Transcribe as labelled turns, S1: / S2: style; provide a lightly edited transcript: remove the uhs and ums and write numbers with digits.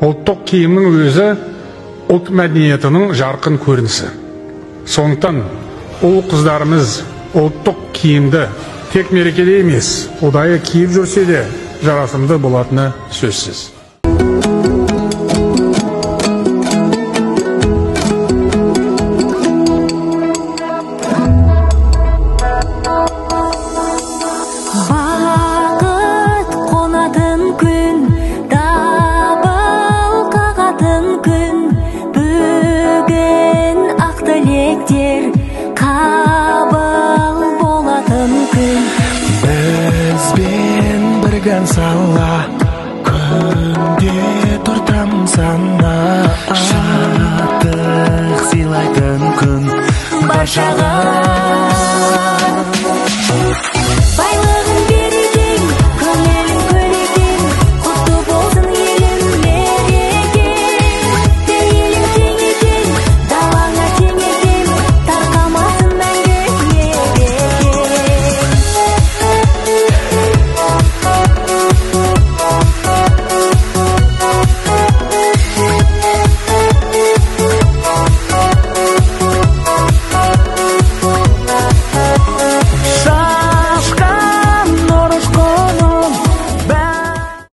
S1: Ұлттық киімнің өзі ұлт мәдениетінің жарқын көрінісі. Сондықтан ұл қыздарымыз ұлттық киімді тек мерекеде емес, ұдайы киіп жүрсе де жарасымды болатыны сөзсіз.
S2: Бақыт қонатын күн, дабыл қағатын күн, бүгін ақ тілектер қабыл болатын күн.
S3: Бізбен бірге ән салып